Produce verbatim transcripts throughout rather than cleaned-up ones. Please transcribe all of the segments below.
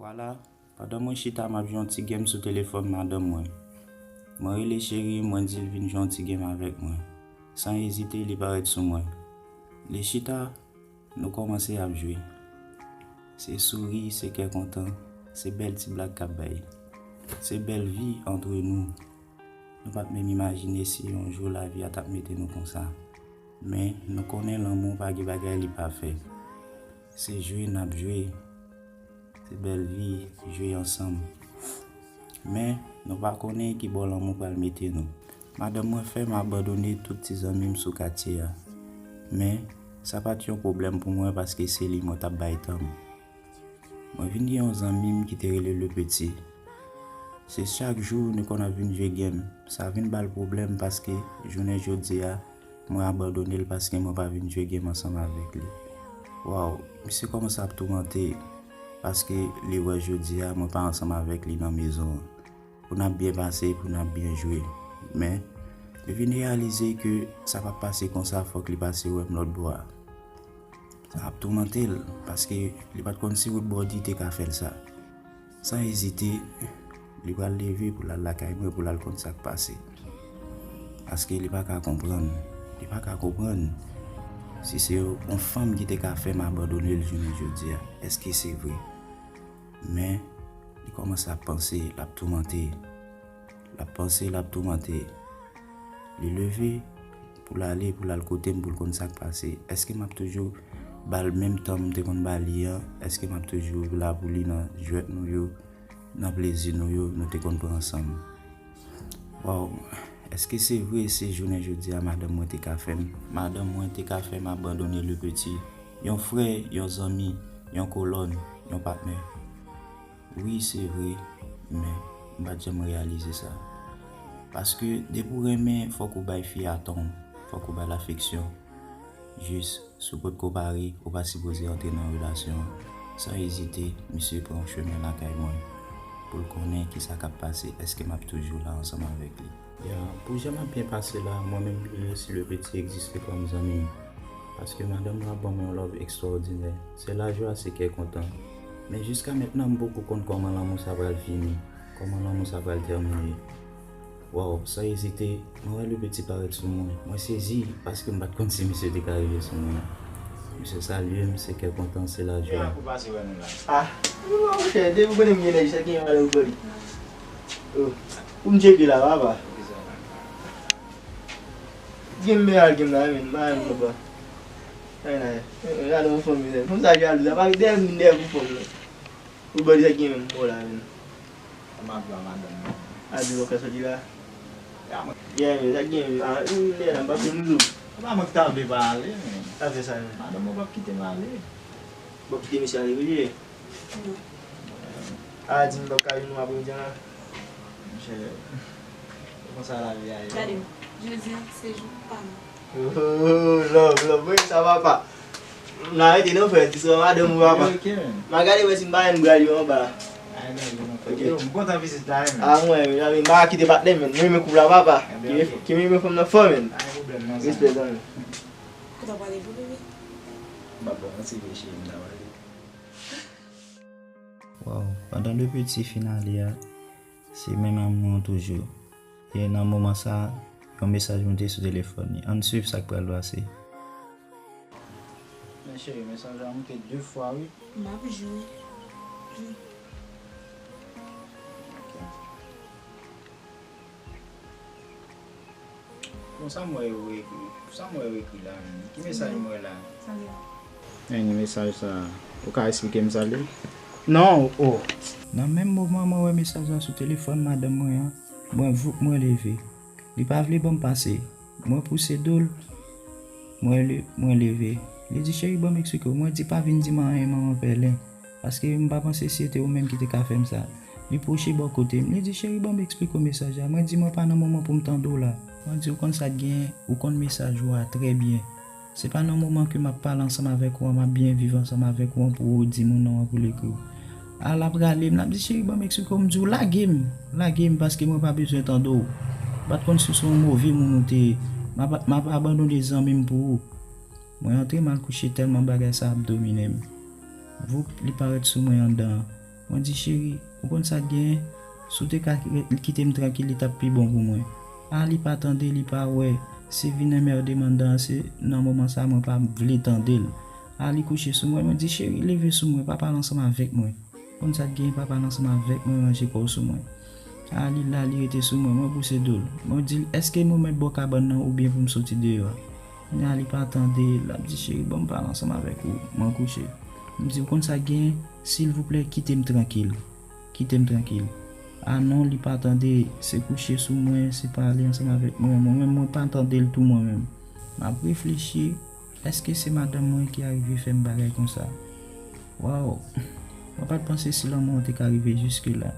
Vwala, pandan mwen chita m ap jwe yon ti game sou telefòn madanm mwen. Mwen rele cheri, mwen di l vin jwe yon ti game avèk mwen. San ezite, li parèt sou mwen. Li chita, nou kòmanse ap jwe. Se souri, se kè kontan, se bèl ti blag k ap bay. Se bèl vi antre nou. Nou pa t menm imajine si yon jou lavi a t ap mete nou konsa. Men, nou konnen lanmou pa gen bagay li pa fè. Se jwe n ap jwe. Se bèl vi, jwe ansanm. Men, nou pa konnen ki bò lanmou pral mete nou. Madanm mwen fè m abandone tout ti zanmi m sou katye a. Men, sa pa t yon pwoblèm pou mwen paske se li mwen t ap bay tan m. Mwen vin gen yon zanmi m ki te rele Le Petit. Se chak jou nou konn ap vin jwe game. Sa vin ba l pwoblèm paske jounen jodi a, mwen abandone l paske mwen pa vin jwe game ansanm avèk li. Waw, misye kòmanse ap toumante paske li wè jodi a mwen pa ansanm avèk li nan mezon an. Pou n ap byen pase, pou n ap byen jwe. Men, li vin reyalize ke sa p ap pase konsa, fòk li pase wè m lòt bò a. Sa ap toumante l, paske li pa t konn si wout bòdi te ka fè l sa. San ezite, li pral leve pou l al lakay mwen, pou l al konn sa k pase. Paske li pa ka konprann. Li pa ka konprann si se yon fanm ki te ka fè m abandone l jounen jodi a. Èske se vre? Men, li kòmanse ap panse, l ap toumante. L ap panse, l ap toumante. Li leve pou l ale, pou l al kote m, pou l konn sa k pase. Èske m ap toujou ba l menm tan m te konn ba li an? Èske m ap toujou la pou li nan jwèt nou yo, nan plezi nou yo, nou te konn pran ansanm? Waw, èske se vre se jounen jodi a madanm mwen te ka fè m? Madanm mwen te ka fè m abandone Le Petit, yon frè, yon zanmi, yon kolòn, yon patnè. Wi, se vre, men m pa t janm reyalize sa. Paske depi w renmen, fòk ou bay fi a tan w, fòk ou ba l afeksyon. Jis, si w potko pare, ou pa sipoze antre nan relasyon an. San ezite, misye pran chemen lakay mwen pou l konnen kisa k ap pase, èske m ap toujou la ansanm avèk li. Ya, pou jan m ap byen pase la, mwen menm li resi Le Petit egziste kòm zanmi m. Paske madanm mwen ap ban mwen yon love ekstraòdinè. Se lajwa, se kè kontan. Men jiska mentnan, m poko konn kòman lanmou sa pral fini, kòman lanmou sa pral tèmine. Waw, san ezite, mwen wè Le Petit parèt sou mwen. Mwen sezi, paske m pa t konn si misye te ka rive sou mwen. Misye salye m, se kè kontan, se lajwa. Ah, monchè, depi w konnen m gen nèg, sa gen yon valè pou li. Oh, pou m tcheke la, papa. Gen m al gen m la, men, m pa renmen papa. Ay, ay, ay, gade yon fanm, men. Fanm sa jalou, sa pa dèyè m, dèyè pou fanm, non. Ou bò di sa gen menm, ou la, men. Kòman ap jwe a madanm nan? A di w fè soti la? Ya, mwen. Ya, men, sa gen, ah, m lè la, m pa vle m zou. Kòman mwen ki ta vle pa ale, men? Sa fè sa, men. Madanm mwen p ap kite m ale. W ap kite misye ale, wi. Non. A, di m, w ap ka jwenn nou apremidi an la? Monchè, se konsa lavi a ye. Gade m, jodi a, se jou pa m. Oh, love, love, mwen sa papa. M nan rete non, frè, ti sou madanm ou papa. Ok, ok, man. M a gade mwen si m pa jwenn bra yo anba. Ay, non, non, frè. Ok. Yo, m kontan vizit la, wi, man. A, mwen, mezanmi, m pa kite patnè, man. Mwen renmen koup la, papa. Ebyen, ok. Ki renmen fanm nan fò, man. Pa gen pwoblèm, non, sa. Respè, zanmi. Kote w prale tou, bebe? M ap ba w yon ti vye cheri, m ta prale. Waw, pandan Le Petit fin ale a, se menm amou an toujou. E nan moman sa, yon mesaj moute sou telefòn li. Ann swiv sa k pral pase. Men cheri, mesaj la moute de fwa, wi. M ap jwe. Ok. Bon, sa m wè yo ekri, sa m wè yo ekri la menm? Ki mesaj m wè la? Sa li ye? Men ki mesaj sa? Ou ka eksplike m sa l ye? Non, oh. Nan menm moman mwen wè mesaj la sou telefòn madanm mwen an, mwen voup mwen leve. Li pa vle ban m pase. Mwen pouse do l, mwen le-, mwen leve. Li di, "Cheri, ban m eksplike w." Mwen di, "Pa vin di m anyen, manman pèlen." Paske m pa panse si se te ou menm ki te ka fè m sa. Li pwoche bò kote m. Li di, "Cheri, ban m eksplike w mesaj la." Mwen di, "Mwen pa nan moman pou m tande w la." Mwen di, "Ou konn sa k genyen, ou konn mesaj ou a trè byen. Se pa nan moman ke m ap pale ansanm avèk ou an, m ap byen viv ansanm avèk ou an pou ou di moun non an pou l ekri w." A, l ap rale m, l ap di, "Cheri, ban m eksplike w." M di w, "Lage m, lage m, paske mwen pa bezwen tande w." M pa t konn si w se yon move moun ou te ye. M ap, m ap abandone zanmi m pou ou. Mwen antre, m al kouche tèlman bagay sa ap domine m. Voup, li parèt sou mwen anndan an. Mwen di, cheri, ou konn sa k genyen? Si w te ka ki-, kite m trankil, li t ap pi bon pou mwen. A, li pa tande, li pa wè. Se vin anmède m anndan an, se nan moman sa a mwen pa vle tande l. A, li kouche sou mwen. Mwen di, cheri, leve sou mwen, pa pale ansanm avèk mwen. Ou konn sa k genyen, pa pale ansanm avèk mwen, ranje kò w sou mwen. A, li la, li rete sou mwen, mwen bouse do l. Mwen di l, èske m remèt bò kabann nan oubyen pou m soti deyò a? Kounye a li pa tande, l ap di, cheri, ban m pale ansanm avèk ou, mwen kouche. M di, ou konn sa k genyen? Silvouplè, kite m trankil. Kite m trankil. A non, li pa tande, se kouche sou mwen, se pale ansanm avèk mwen. Mwen menm, mwen pa tande l tou mwen menm. M ap reflechi, èske se madanm mwen ki arive fè m bagay konsa? Waw! Mwen pa t panse si lanmou an te ka rive jiske la.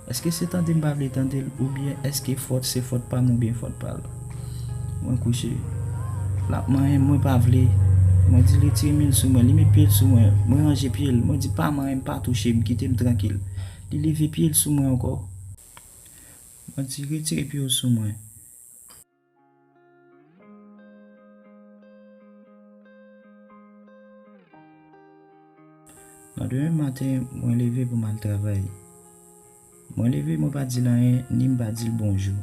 Èske se tande m pa vle tande l, oubyen èske fòt se fòt pa m oubyen fòt pa l? Mwen kouche. L ap manyen m, mwen pa vle. Mwen di l retire men l sou mwen, li met pye l sou mwen, mwen ranje pye l, mwen di pa manyen m, pa touche m, kite m trankil. Li leve pye l sou mwen ankò. Mwen di retire pye w sou mwen. Nan demen maten, mwen leve pou m al travay. Mwen leve, mwen pa di l anyen, ni m pa di l bonjou.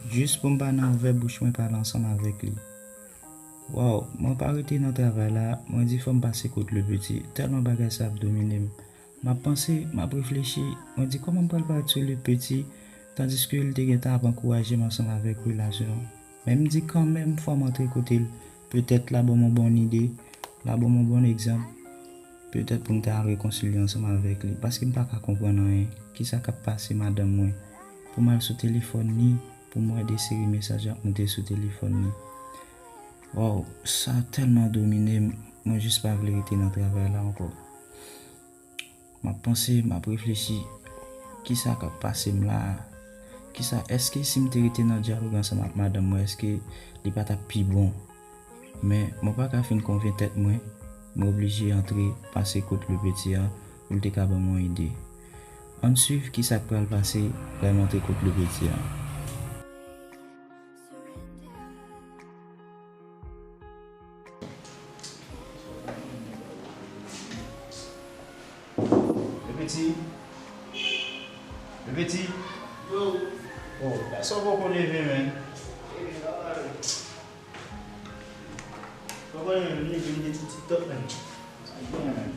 Jis pou m pa nan ouvè bouch mwen pale ansanm avèk li. Waw, mwen pa rete nan travay la, mwen di fò m pase kot Lepeti, tèlman bagay sa ap domine m. M ap panse, m ap reflechi, mwen di kòman m pral pati sou Lepeti, tandiske l te gentan ap ankouraje m ansanm avèk relasyon an. Men m di kanmenm fò m antre kote l, petèt l a ban m yon bon ide, l a ban m yon bon egzanp, petèt pou m ta al rekonsilye ansanm avèk li, paske m pa ka konprann anyen. Kisa k ap pase madanm mwen? Pou m al sou telefòn li, pou m wè de seri mesaj ap moute sou telefòn li. Waw, sa tèlman domine m, mwen jis pa vle rete nan travay la ankò. M ap panse, m ap reflechi, kisa k ap pase m la a? Kisa, èske si m te rete nan dyalog ansanm ak madanm mwen, èske li pa t ap pi bon? Men, mwen pa ka fin konven tèt mwen, mwen oblije antre pase kot Lepeti an pou l te ka ban m yon ide. Ann swiv kisa k pral pase lè m antre kot Lepeti an. Lepeti. Lepeti. Yo. Oh, èske w poko leve, menn? Leve, papa, menn. Papa, menn, leve, m te sou TikTok, menn. Sa gen, menn?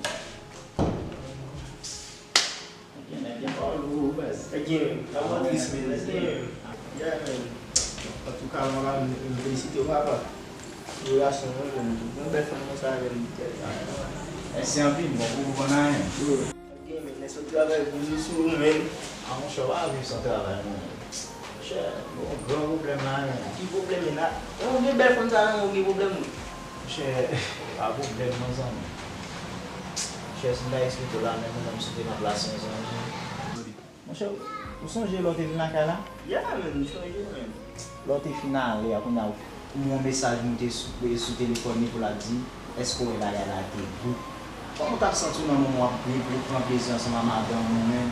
Gen nèg gen pa lou, baz. Nèg gen, la mwen tris, men nèg gen. Yeah, man. Antouka, mwen la, m, m felisite w, papa. Pou relasyon nou, men, yon bèl fanm konsa, men, tèt sa. Mèsi anpil, bon, pou ou konn anyen. Yo. Nèg gen, men, nèg sot travay, boujou sou ou, men. A, monchè, w pa viv san travay, non. Monchè, nou gen yon gran pwoblèm la, men. Ki pwoblèm, men, la? Ou gen bèl fanm sa, men, ou gen pwoblèm, wi. Monchè, pa pwoblèm, non, zanmi. Monchè, si m ta eksplike w la, men, mwen menm, si w te nan plas mwen, zanmi. Monchè, ou sonje lè w te vin lakay la? Ya, men, m sonje, men. Lè w te fin ale a, kounye a, ou yon mesaj moute sou, sou telefòn li pou l ap di, èske w wè bagay la te gou? Kòman w t ap santi w nan moman w ap pran plezi ansanm ak madanm ou, men?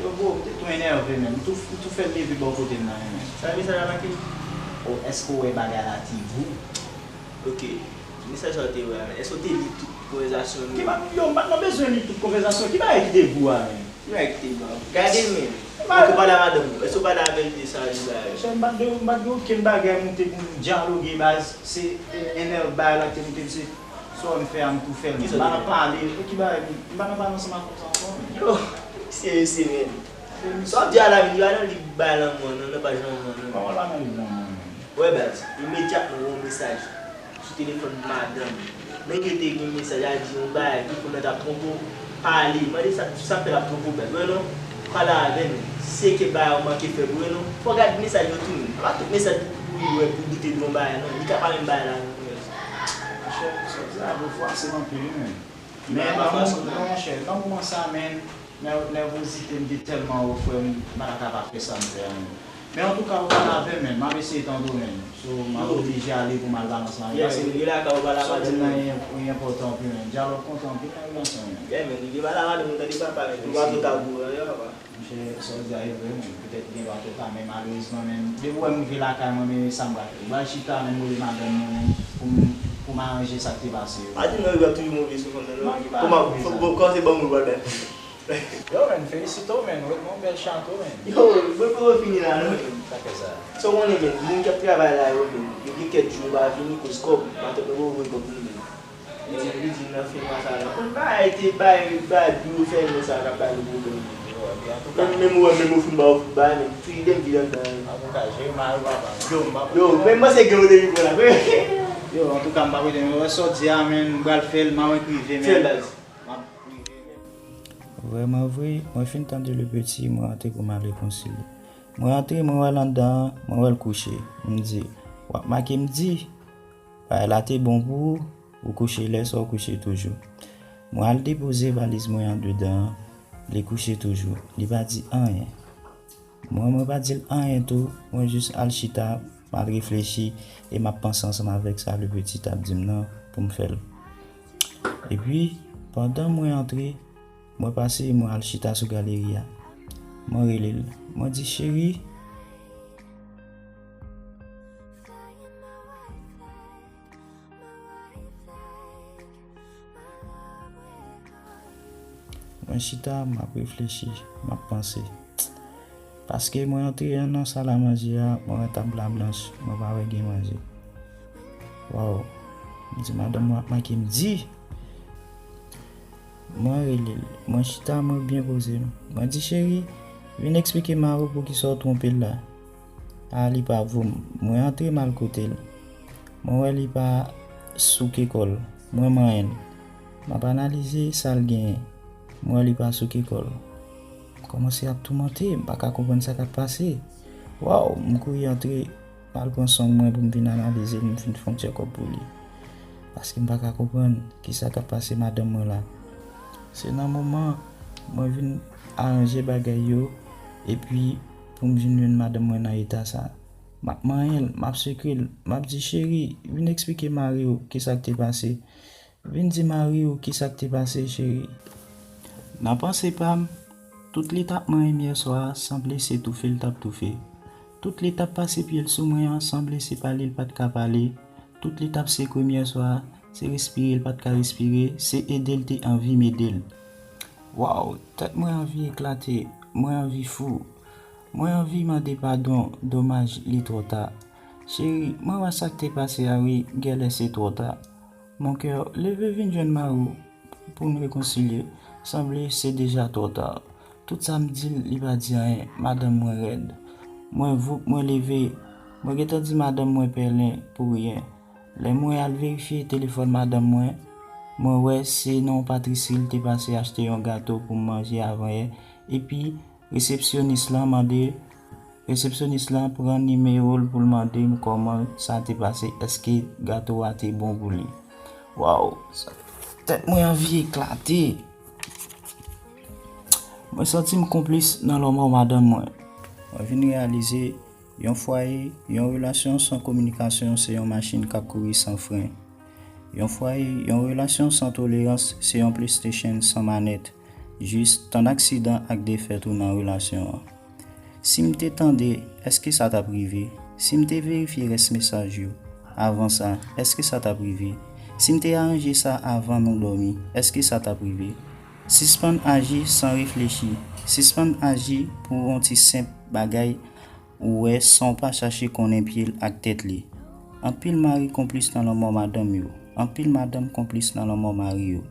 Yo, bro, m te tou enève, men. M tou, m tou fè l leve bò kote m nan, men. Sa mesaj la make? O, èske w wè bagay la te gou? Ok. Mesaj sa w te wè a, men èske w te li tout konvèsasyon nou? Ki ba-, yo, m pa t nan bezwen li tout konvèsasyon. Ki bagay ki te gou a, men? Ki bagay ki te gou a? Gade, men. Ou pale a madanm ou. Èske w pale avè l de sa li ba yo? Monchè, m pa t gen, m pa t gen okenn bagay moute pou m dyaloge, baz. Se enève bagay la ki te moute m, se sa w fè a, m tou fè l. M pa nan pale. E ki bagay, m pa nan pale ansanm ak ou sa ankò, men. Yo, serye, serye, men. Sa w ap di a la, men, li pa nan liv bay lanmou an, non, nan paj lanmou an, non. Kòman l pa nan liv lanmou an, men? Wè baz, imedyatman w wè yon mesaj sou telefòn madanm, nèg yo te gen mesaj a di yon bagay, ki fanm nan t ap twonpe w, pale, mande sa, sa k fè l ap twonpe w baz, wè non, pale avè l, se ke bagay ou manke fè pou yo non, fò w gade mesaj yo tou menm, pa tout mesaj pou, pou li wè pou doute de yon bagay non, li ka pa menm bagay la non frè. Monchè, sa w di a, bro, fò w ap sèvi anpil wi menm. Men, non, monchè, lanmou an sa, men, nè-, nèvozite m te tèlman wo, frè m, m pa ta kapab fè sa m fè a, men. Men antouka, ou pale avè m, men, m ap eseye tande w, men. So, m ap oblije ale pou m al pale ansanm avè l. Paske li lakay ou pale avè l, men. Sa w di m nan, li enpòtan anpil, men. Dyalòg kontan anpil nan relasyon, men. Yeah, men, li pale avè l, men, tande papa, men. Tou pa tou tabou, tande papa. Monchè, sa w di a, e vre, men. Petèt gen pa tou ka, men malerezman, men, depi w wè m rive lakay mwen, men sa m pral fè. M pral chita, men, m rele madanm mwen, men, pou m, pou m aranje sa k te pase yo. Pa di non, li ap toujou move sou fanm nan, non. Non, ki pa move sa. Kòman, kòman se bon moun pral bay fanm nan? Yo, men, felisite w, men. Ou ret nan yon bèl chato, men. Yo, mwen poko fini la non. Sa fè sa? Sa w konnen, men, moun k ap travay la yo, men, yo gen kèk jou yo pa vini koz kòb, matant mwen poko voye kòb pou li, men. Li di, li di m nan fèmen sa la. Konn bagay te bay, bay biro fèmen sa k ap bay nou pwoblèm. Yo, ebyen, antouka, Menm, menm ou wè, menm ou fin ba w fin bay, men tou lide m vide anndan. antouka, jere mal, papa. Yo, m pa Yo, men mwen se gen w depi pou la. Yo, antouka, m pa prete, men wè sa w di a, men, m pral fè l, m a wè k rive, men. Fè l, baz. M ap rive, men. Vrèman vre, mwen fin tande le peti, mwen rantre pou m al rekonsilye. Mwen rantre, mwen wè l anndan an, mwen wè l kouche. M di, w ap make m di, bagay la te bon pou ou, ou kouche lè sa w kouche toujou. Mwen al depoze valiz mwen andedan an, li kouche toujou, li pa di anyen. Mwen, mwen pa di l anyen tou, mwen jis al chita, m al reflechi e m ap panse ansanm avèk sa le peti t ap di m nan pou m fè l. Epi, pandan mwen antre, mwen pase, mwen al chita sou galeri a. Mwen rele l. Mwen di, cheri, mwen chita, m ap reflechi, m ap panse. Paske mwen antre nan sal a manje a, mwen wè tab la blanch, mwen pa wè gen manje. Waw, m di madanm mwen ap make m di. Mwen rele l, mwen chita, mwen byen poze m. Mwen di, cheri, vin eksplike mari w poukisa w twonpe l la. A, li pa voum. Mwen antre m al kote l. Mwen wè li pa souke kò l. Mwen manyen l. M ap analize sa l genyen. Mwen wè li pa souke kò l. M kòmanse ap toumante, m pa ka konprann sa k ap pase. Waw, m kouri antre, m al pran song mwen pou m vin analize l, m vin fè yon tchèkòp pou li. Paske m pa ka konprann kisa k ap pase madanm mwen la. Se nan moman mwen vin aranje bagay yo, epi pou m vin jwenn madanm mwen nan eta sa. M ap manyen l, m ap sekwe l, m ap di, cheri, vin eksplike mari w kisa k te pase. Vin di mari w kisa k te pase, cheri. Nan panse pa m, tout li t ap manyen m yè swa a, sanble se toufe l t ap toufe. Tout li t ap pase pye l sou mwen an, sanble se pale l pa t ka pale. Tout li t ap sekwe m yè swa a, se respire l pa t ka respire, se ede l te anvi m ede l. Waw, tèt mwen anvi eklate, mwen anvi fou. Mwen anvi mande padon, domaj li twò ta. Cheri, mwen wè sa k te pase a wi, gèlè se twò ta. Mon kè, leve vin jwenn mari w pou n rekonsilye. Sanble se deja twò ta. Tout sa m di l, li pa di anyen. Madanm mwen rèd. Mwen voup, mwen leve. Mwen gentan di madanm mwen pèlen pou ryen. Lè mwen al verifye telefòn madanm mwen, mwen wè se nan yon patrisri l te pase achte yon gato pou m manje avan yè. Epi, resepsyonis lan mande, resepsyonis lan pran nimewo l pou l mande m kòman sa te pase, èske gato a te bon pou li. Waw, sa, tèt mwen anvi eklate. Mwen santi m konplis nan lanmò madanm mwen. Mwen vin reyalize yon fwaye, yon relasyon san kominikasyon se yon machin k ap kouri san fren. Yon fwaye, yon relasyon san tolerans se yon PlayStation san manèt. Jis tann aksidan ak defèt ou nan relasyon an. Si m te tande, èske sa t ap rive? Si m te verifye rès mesaj yo avan sa, èske sa t ap rive? Si m te aranje sa avan nou dòmi, èske sa t ap rive? Sispann aji san reflechi. Sispann aji pou yon ti senp bagay ou wè san w pa chache konnen pye l ak tèt li. Anpil mari konplis nan lanmò madanm yo. Anpil madanm konplis nan lanmò mari yo.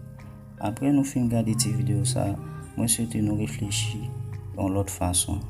Apre nou fin gade ti videyo sa, mwen swete nou reflechi yon lòt fason.